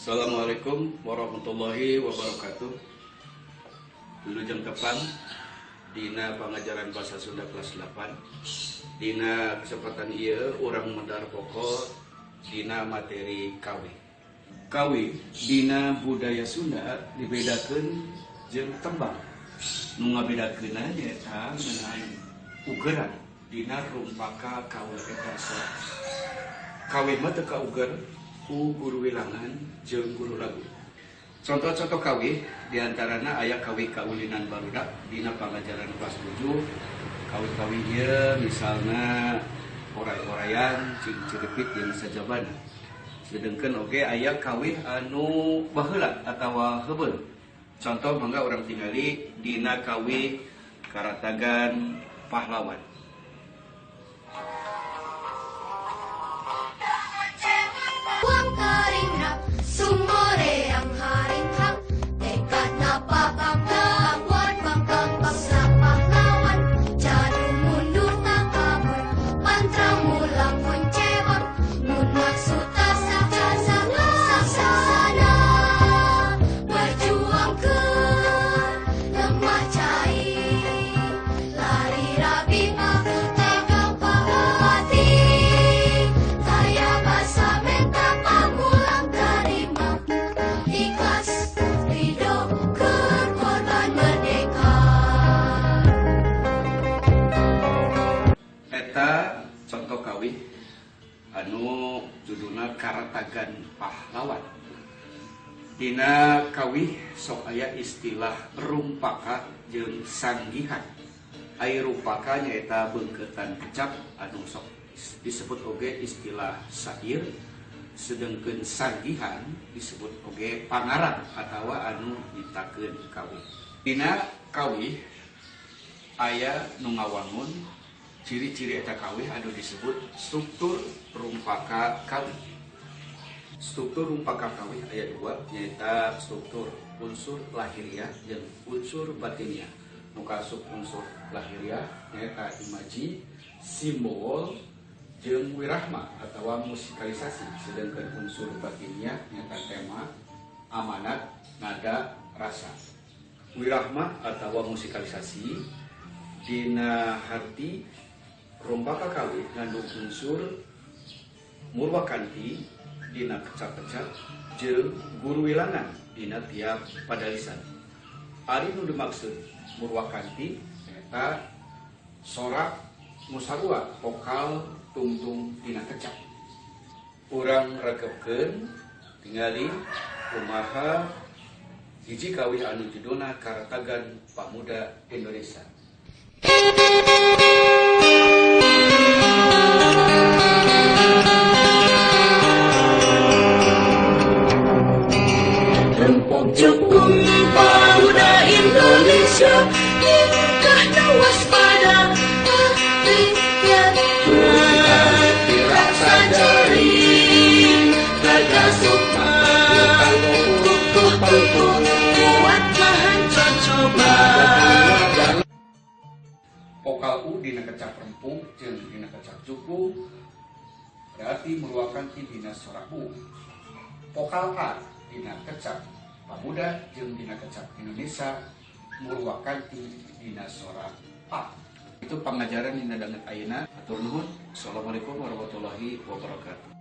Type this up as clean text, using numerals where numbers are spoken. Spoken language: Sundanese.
Assalamualaikum warahmatullahi wabarakatuh. Wilujeng tepang dina pangajaran bahasa Sunda kelas 8. Dina kesempatan ieu urang medar pokok dina materi kawih. Kawih dina budaya Sunda dibedakeun jeung tembang. Nu ngabedakeunna nyaeta ngeunaan ugeran dina rumpaka kawih eta sok. Kawih mah teu kauger ku guru wilangan jeung guru lagu. Contoh-contoh kawih diantarana aya kawih kaulinan barudak dina pangajaran kelas 7. Kawih-kawih ieu misalna oray-orayan, cing-ciripit jeung sajabana. Sedengkeun oge aya kawih anu baheula atawa heubeul. Contoh mangga urang tingali dina kawih Karatagan Pahlawan. Contoh kawih anu judulna Karatagan Pahlawan. Dina kawih sok aya istilah rumpaka jeung sanggihan. Ai rumpaka nyaeta beungkeutan kecap anu sok disebut oge istilah syair, sedengkeun sanggihan disebut oge pangarang atawa anu nyiptakeun kawih. Dina kawih aya nu ngawangun ciri-ciri eta kawih anu disebut struktur rumpaka kawih. Struktur rumpaka kawih aya dua, nyaeta struktur unsur lahiriah jeung unsur batiniah. Nu kaasup unsur lahiriah nyaeta imaji, simbol, jeung wirahma atawa musikalisasi. Sedangkan unsur batiniah nyaeta tema, amanat, nada, rasa. Wirahma atawa musikalisasi dina harti rumpaka kawih ngandung unsur murwakanti dina kecap-kecap jeung guru wilangan dina tiap padalisan. Ari nu dimaksud murwakanti nyaeta sorak musarua vokal tungtung dina kecap. Urang rekepkeun tingali kumaha hiji kawih anu judulna Karatagan Pamuda Indonesia. Jukung Pemuda Indonesia, tingkahnya waspada, hatinya rasa jering, raga sukma, kukuh kukuh, kuat tahan coba. Vokal U dina kecap rempung jeung dina kecap jukung berarti murwakanti dina sorak U. Vokal A dina kecap Pamuda jeung dina kecap Indonesia murwakanti dina sorak A. Itu pangajaran dina danget ayeuna. Atur nuhun. Assalamualaikum warahmatullahi wabarakatuh.